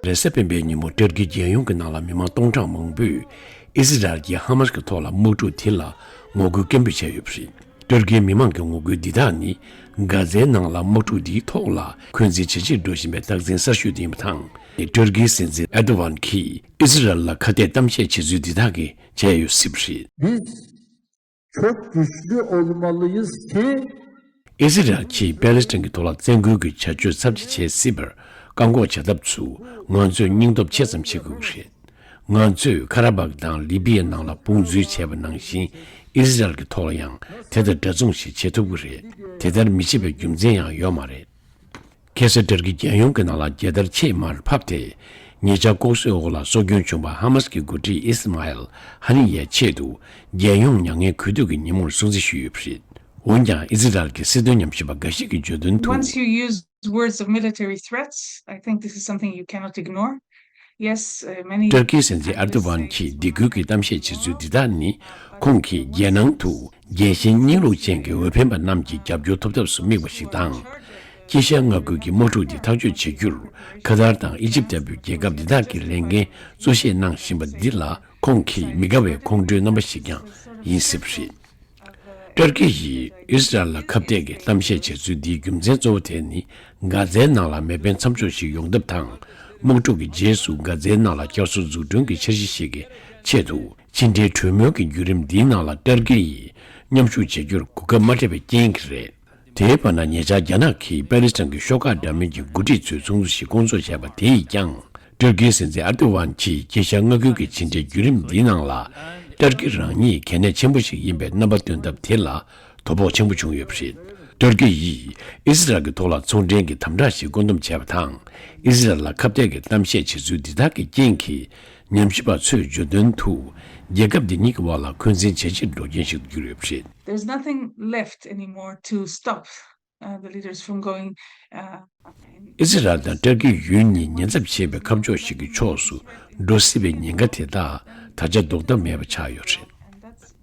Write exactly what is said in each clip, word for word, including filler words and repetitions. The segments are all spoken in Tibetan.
རེས་གཟའ་སྤེན་པའི་ཉིན་མོ་ཏུར་ཀིའི་རྒྱལ་ཡོངས་ཀྱི་ནང་ལ་མི་མང་སྟོང་ཕྲག་མང་པོས་ཨི་ཟི་རལ་གྱིས་ཧ་མ་སི་ཀྱི་ཐོག་ལ་དམག་འཁྲུག་དེ་ལ་ངོ་རྒོལ་སྐད་འབོད་བྱས་ཡོད་པ་རེད། ཏུར་ཀིའི་མི་མང་གི་ངོ་རྒོལ་འདི་དག་ནི་གྷ་ཛའི་ནང་ལ་དམག་འཁྲུག་འདིའི་ཐོག་ལ་འཁོན་འཛིན་ཇེ་ཆེར་འགྲོ་བཞིན་པའི་རྟགས་མཚན་གསར་ཤོས་དེ་ཡིན་པ་དང་། ཏུར་ཀིའི་སྲིད་འཛིན་ཨེར་ཏོ་ཝན་གྱིས་ཨི་ཟི་རལ་ལ་ཁ་གཏད་གཏམ་བཤད་བྱེད་ཚུལ་འདི་དག་གིས་བྱས་ཡོད་སྲིད་པ་རེད། Biz çok güçlü olmalıyız ki ཨི་ཟི་རལ་གྱིས་པེ་ལེ་སི་ཐན་གྱི་ཐོག་ལ་བཙན་རྒོལ་གྱི་བྱ་སྤྱོད་ཚབས་ཆེ་བྱེད་སྲིད་པར་བཀག་འགོག་བྱ་ཐབས་སུ། ང་ཚོས་སྙིང་སྟོབས་ཆེ་ཙམ་བྱེད་དགོས་ཀྱི་རེད། ང་ཚོས་ཁ་ར་བག་དང་ལི་པི་ཡའི་ནང་ལ་དཔུང་འཛུལ་བྱས་པ་ནང་བཞིན། ཨི་ཟི་རལ་གྱི་ཐོག་ལ་ཡང་དེ་དང་འདྲ་མཚུངས་ཤིག་བྱེད་ཐུབ་ཀྱི་རེད། དེ་ལྟར་མི་བྱེད་པའི་རྒྱུ་མཚན་ཡང་ཡོད་མ་རེད། ཁ་སང་ཏུར་ཀི་རྒྱལ་ཡོངས་ཀྱི་ནང་ལ་རྒྱལ་དར་ཆེས་མར་ཕབ་སྟེ། ཉེ་ཆར་ལྐོག་གསོད་འོག་ལ་སྲོག་སྐྱོན་བྱུང་བ་ཧ་མ་སི་ཀྱི་འགོ་ཁྲིད་ཨི་སི་མ་ཨེལ་ཧ་ནི་ཡའི་ཆེད་དུ། རྒྱལ་ཡོངས་མྱ་ངན་གུས་འདུད་ཀྱི་ཉིན་མོར་སྲུང་བརྩི་ཞུས་ཡོད་པ་རེད། འོན་ཀྱང་ཨི་ཟི་རལ་གྱི་སྲིད་དོན་ཉམས་ཞིབ་པ་འགའ་ཞིག་གིས་བརྗོད་དོན་དུ། Once you use words of military threats, I think this is something you cannot ignore. Yes, uh, many ཏུར་ཀིའི་སྲིད་འཛིན་ཨེར་ཏོ་ཝན་གྱིས་སྡིགས་སྐུལ་གྱི་གཏམ་བཤད་བྱེད་ཚུལ་འདི་དག་ནི། ཁོང་གིས་རྒྱལ་ནང་དུ་རྒྱལ་ཞེན་སྙིང་ལུགས་ཅན་གྱི་འོས་འཕེན་པ་རྣམས་ཀྱི་རྒྱབ་སྐྱོར་ཐོབ་ཐབས་སུ་དམིགས་པ་ཞིག་དང་། དཀྱིལ་ཤར་མངའ་ཁུལ་གྱི་དམག་འཁྲུག་འདི་ཐག་གཅོད་བྱེད་རྒྱུར། ཁ་ཏར་དང་ཨི་ཇིབ་ལྟ་བུའི་རྒྱལ་ཁབ་འདི་དག་གི་ལས་འགན་གཙོ་བཞེས་གནང་བཞིན་པ་འདི་ལ། ཁོང་གིས་མི་དགའ་བའི་ཁོང་ཁྲོའི་རྣམ་པ་ཞིག་ཀྱང་ཡིན་སྲིད་པ་རེད། ཏུར་ཀི་ཡིས་ཨི་སི་རལ་ལ་ཁ་གཏད་ཀྱི་གཏམ་བཤད་བྱེད་ཚུལ་འདིའི་རྒྱུ་མཚན་གཙོ་བོ་དེ་ནི། གྷ་ཛའི་ནང་ལ་མེ་འཕེན་མཚམས་འཇོག་ཞིག་ཡོང་ཐབས་དང་། དམག་འཁྲུག་གི་རྗེས་སུ་གྷ་ཛའི་ནང་ལ་བསྐྱར་གསོ་འཛུགས་སྐྲུན་གྱི་འཆར་གཞི་ཞིག་གི་ཆེད་དུ། ཕྱི་འབྲེལ་གྲོས་མོལ་གྱི་བརྒྱུད་རིམ་འདིའི་ནང་ལ་ཏུར་ཀི་ཡིས་མཉམ་ཞུགས་བྱེད་རྒྱུར་གོ་སྐབས་མ་སྤྲད་པའི་རྐྱེན་གྱིས་རེད། དེའི་བར་ན། ཉེ་ཆར་རྒྱ་ནག་གིས་པེ་ལི་སི་ཐན་གྱི་ཤོག་ཁག་འདྲ་མིན་གྱི་འགོ་ཁྲིད་ཚོའི་ཚོགས་འདུ་ཞིག་བསྐོང་ཚོགས་བྱས་པ་དེ་ཡིས་ཀྱང་། ཏུར་ཀིའི་སྲིད་འཛིན་ཨར་ཏོ་ཝན་གྱིས་དཀྱིལ་ཤར་མངའ་ཁུལ་གྱི་ཕྱི་འབྲེལ་བརྒྱུད་རིམ་འདིའི་ནང་ལ། ཏུར་ཀི་རང་ཉིད་གལ་གནད་ཆེན་པོ་ཞིག་ཡིན་པའི་རྣམ་པ་སྟོན་ཐབས་དེ་ལ་དོ་ཕོག་ཆེན་པོ་བྱུང་ཡོད་པ་རེད། ཏུར་ཀི་ཡིས་ཨི་སི་རལ་གྱི་ཐོག་ལ་ཚོང་འབྲེལ་གྱི་དམ་དྲག་ཞིག་བཀོད་འདོམས་བྱས་པ་དང་། ཨི་སི་རལ་ལ་ཁ་གཏད་ཀྱི་གཏམ་བཤད་བྱེད་ཚུལ་འདི་དག་གི་རྐྱེན་གྱིས། ཉམས་ཞིབ་པ་ཚོས་བརྗོད་དོན་དུ། རྒྱལ་ཁབ་འདི་གཉིས་ཀྱི་དབར་ལ་འཁོན་འཛིན་ཇེ་ཆེར་འགྲོ་རྐྱེན་ཞིག་ཏུ་གྱུར་ཡོད་པ་རེད། There's nothing left anymore to stop uh, the leaders from going. Uh, in- ཨི་སི་རལ་དང་ཏུར་ཀི་ཡུལ་གཉིས་ཉེན་ཚབས་ཆེ་བའི་ཁ་ཕྱོགས་ཤིག་གི་ཕྱོགས་སུ་འགྲོ་སྲིད་པའི་ཉེན་ཁ་དེ་དག་ད་ཆ་ཟློག་ཐབས་མེད་པ་ཆགས་ཡོད་རེད།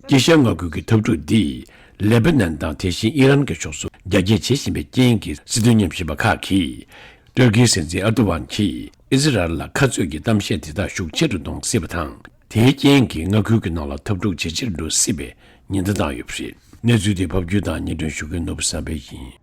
དཀྱིལ་ཤར་མངའ་ཁུལ་གྱི་འཐབ་འཁྲུག་འདིས་ལེ་པ་ནན་དང་དེ་བཞིན་ཨི་རན་གྱི་ཕྱོགས་སུ་རྒྱ་སྐྱེད་བྱེད་བཞིན་པའི་རྐྱེན་གྱིས། སྲིད་དོན་ཉམས་ཞིབ་པ་ཁག་གིས། ཏུར་ཀིའི་སྲིད་འཛིན་ཨར་ཏོ་ཝན་གྱིས་ཨི་ཟི་རལ་ལ་ཁ་རྩོད་ཀྱི་གཏམ་བཤད་དེ་དག་ཤུགས་ཆེ་རུ་གཏོང་སྲིད་པ་དང་། དེའི་རྐྱེན་གྱིས་མངའ་ཁུལ་གྱི་ནང་ལ་འཐབ་འཁྲུག་ཇེ་ཆེར་འགྲོ་སྲིད་པའི་ཉེན་བརྡ་བཏང་ཡོད་པ་རེད། གནས་ཚུལ་དེ་ཕབ་སྒྱུར་དང་སྙན་སྒྲོན་ཞུ་མཁན་ནོར་བུ་བསམ་འཕེལ་ཡིན།